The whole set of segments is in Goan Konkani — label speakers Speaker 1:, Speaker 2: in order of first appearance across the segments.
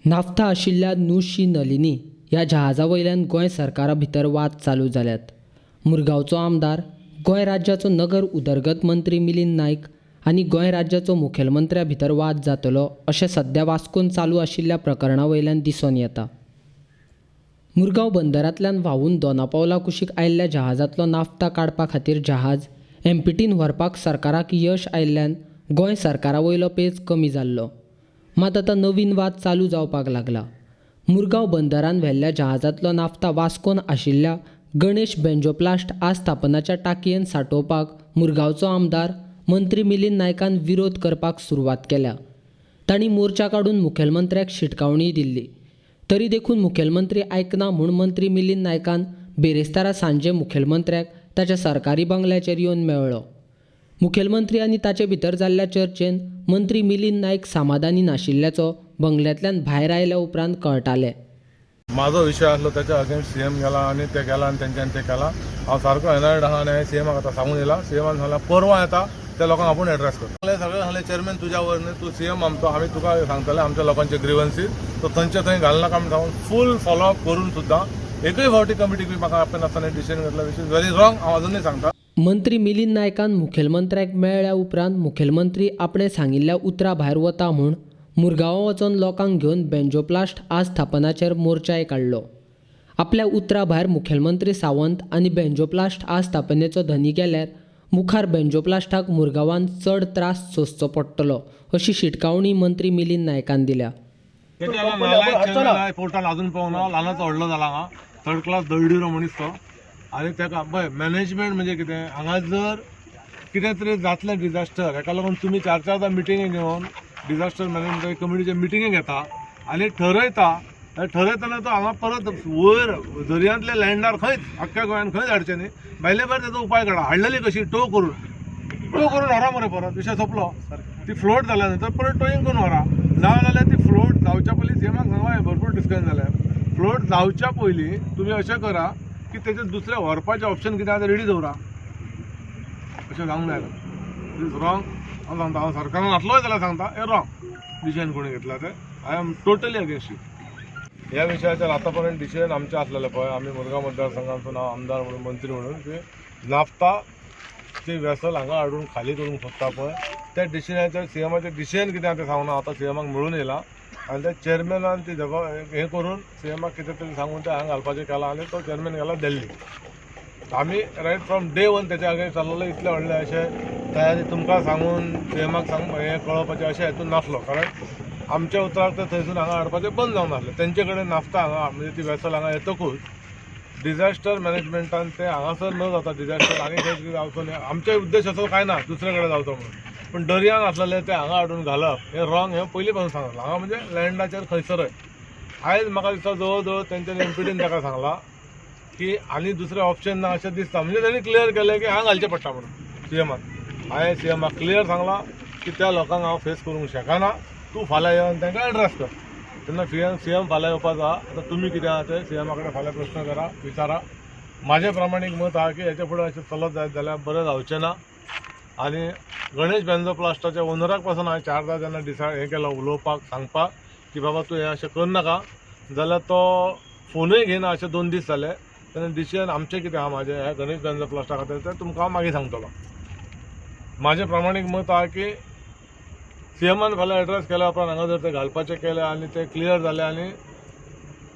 Speaker 1: नाफ्ता आशिल्ल्या नुशी नलिनी ह्या जहाजा वयल्यान गोंय सरकारा भितर वाद चालू जाल्यात. मुरगांवचो आमदार, गोंय राज्याचो नगर उदरगत मंत्री मिलिंद नायक आनी गोंय राज्याचो मुखेलमंत्र्या भितर वाद जातलो अशें सद्या वास्कोन चालू आशिल्ल्या प्रकरणा वयल्यान दिसून येता. मुरगांव बंदरांतल्यान व्हांवून दोनापावला कुशीक आयिल्ल्या जहाजांतलो नाफ्ता काडपा खातीर जहाज एमपीटीन व्हरपाक सरकाराक यश आयिल्ल्यान गोंय सरकारा वयलो पेच कमी जाल्लो. मात आतां नवीन वाद चालू जावपाक लागला. मुरगांव बंदरान व्हेल्ल्या जहाजांतलो नाफ्ता वास्कोन आशिल्ल्या गणेश बेंजोप्लास्ट आस्थापनाच्या टाकयेन सांठोवपाक मुरगांवचो आमदार मंत्री मिलिंद नायकान विरोध करपाक सुरवात केल्या. तांणी मोर्चा काडून मुखेलमंत्र्याक शिटकावणीय दिल्ली. तरी देखून मुखेलमंत्री आयकना म्हूण मंत्री मिलिंद नायकान बेरेस्तारा सांजे मुखेलमंत्र्याक ताच्या सरकारी बंगल्याचेर येवन मेळ्ळो. मुखेलमंत्री आनी ताचे भितर जाल्ल्या चर्चेन मंत्री मिलिंद नायक समाधानी नाशिल्ल्याचो बंगल्यांतल्यान भायर आयल्या उपरांत कळटालें.
Speaker 2: म्हाजो विशय आसलो ताच्या अगेन्स्ट सीएम गेला आनी ते गेला आनी तेंच्यानी ते केला. हांव सारको एनॉयड आहा आनी हांवें सीएमाक आतां सांगून येयला. सीएमान सांगला परवां येता त्या लोकांक आपूण एड्रेस करता. सगळें सांगलें चेअरमॅन तुज्या वयर न्ही, तूं सीएम आमचो, आमी तुका सांगतले आमच्या लोकांचे ग्रिवन्सीस, तो थंयचे थंय घालनाका म्हूण सांगून फूल फॉलोअप करून सुद्दां एकूय फावटी कमिटीक बी म्हाका आपयनासतना डिसिजन घेतला, which is very wrong. हांव अजुनूय सांगता.
Speaker 1: मंत्री मिलिंद नायकान मुखेलमंत्र्याक मेळ्ळ्या उपरांत मुखेलमंत्री आपणें सांगिल्ल्या उतरा भायर वता म्हूण मुरगांवां वचून लोकांक घेवन बेंजोप्लास्ट आस्थापनाचेर मोर्चाय काडलो. आपल्या उतरा भायर मुखेलमंत्री सावंत आनी बेंजोप्लास्ट आस्थापनेचो धनी गेल्यार मुखार बेंजोप्लास्टाक मुरगांवान चड त्रास सोंसचो पडटलो अशी शिटकावणी मंत्री मिलिंद नायकान दिल्या.
Speaker 2: पोर्टान अजून पावना, ल्हानाचो व्हडलो जाला हांगा, थर्ड क्लास दळडिरो मनीस तो. आनी ताका पळय मॅनेजमेंट म्हणजे कितें, हांगा जर कितें तरी जातलें डिजास्टर, हेका लागून तुमी चार चारदां मिटिंगे घेवन डिजास्टर मॅनेजमेंट कमिटीचे मिटिंगे घेता आनी ठरयता. आनी ठरयतना तो हांगा परत वयर दर्यांतल्या लँडार खंयच आख्ख्या गोंयान खंयच हाडचें न्ही, भायले भायर तेजो उपाय काडा. हाडलेली कशी टो करून, टो करून व्हरा मरे, परत विशय सोंपलो. ती फ्लोट जाल्या नंतर परत टोईंग करून व्हरा, ना जाल्यार ती फ्लोट जावच्या पयलीं सीएमाक सांगा, भरपूर डिस्कशन जालें. फ्लोट जावच्या पयलीं तुमी अशें करा की तेजे दुसरें व्हरपाचें ऑप्शन कितें आसा रेडी दवरा, अशें जावंक जायना. Is wrong. हांव सांगता, हांव सरकारान आसलोय जाल्यार सांगता, हें रॉंग डिसिजन कोणी घेतला तें, I am totally against it. ह्या विशयाचेर आतां पर्यंत डिसिजन आमचें आसलेलें पळय, आमी मुरगांव मतदारसंघांतून हांव आमदार म्हणून, मंत्री म्हणून, की नाफ्ता ती वेसल हांगा हाडून खाली करूंक सोदता पळय, त्या डिसिजनाचेर सीएमाचें डिसिजन कितें आसा तें सांगूना. आतां सीएमाक मेळून येयला आनी त्या चेअरमॅनान ती जगो हें करून सीएमाक कितें तरी सांगून तें हांगा घालपाचें केलां आनी तो चेअरमॅन गेला दिल्ली. आमी रायट फ्रॉम डे वन तेच्या अगेन्स्ट चल्लेलो. इतले व्हडले अशें तयारी तुमकां सांगून सीएमाक सांग हें कळोवपाचें अशें हेतून नासलो, कारण आमच्या उतराक ते थंयसून हांगा हाडपाचें बंद जावन आसलें. तेंचे कडेन नाफ्ता हांगा म्हणजे ती वेसल हांगा येतकूच डिजास्टर मॅनेजमेंटान ते हांगासर न जाता डिजास्टर आनी खंय कितें जावचो न्ही, आमचे उद्देश असो कांय ना दुसरे कडेन जावचो म्हणून, पूण दर्यान आसलेलें तें हांगा हाडून घालप हें रॉंग, हें पयलीं पासून सांगलां. हांगा म्हणजे लँडाचेर खंयसरय. आयज म्हाका दिसता जवळ जवळ तेंच्यानी एमपीटीन ताका सांगलां की आनी दुसरें ऑप्शन ना अशें दिसता, म्हणजे तेणी क्लियर केलें की हांगा घालचें पडटा म्हणून सीएमान. हांवें सीएमाक क्लियर सांगलां की त्या लोकांक हांव फेस करूंक शकना, तूं फाल्यां येवन तांकां एड्रेस कर. तेन्ना सीएम फाल्यां येवपाचो आहा. आतां तुमी कितें आहा तें सीएमा कडेन फाल्यां प्रश्न करा, विचारा. म्हाजें प्रामाणीक मत आहा की हेच्या फुडें अशें चलत जायत जाल्यार बरें जावचें ना. आनी गणेश बेंजोप्लास्टाच्या ओनराक पासून हांवें चारदां जेन्ना डिसायड हें केलो उलोवपाक सांगपाक की बाबा तूं हें अशें करनाका, जाल्यार तो फोनूय घेयना अशें 2 दीस जाले. तेन्ना डिसिजन आमचें कितें आहा म्हाजें ह्या गणेश बेंजोप्लास्टा खातीर तें तुमकां हांव मागीर सांगतलो. म्हाजें प्रामाणीक मत आहा की सीएमान फाल्यां एड्रेस केल्या उपरांत हांगा जर ते घालपाचें केलें आनी तें क्लियर जालें आनी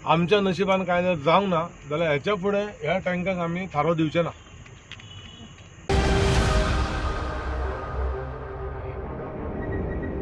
Speaker 2: आमच्या नशिबान कांय जर जावंक ना जाल्यार हेच्या फुडें ह्या टँकाक आमी थारो दिवचे ना.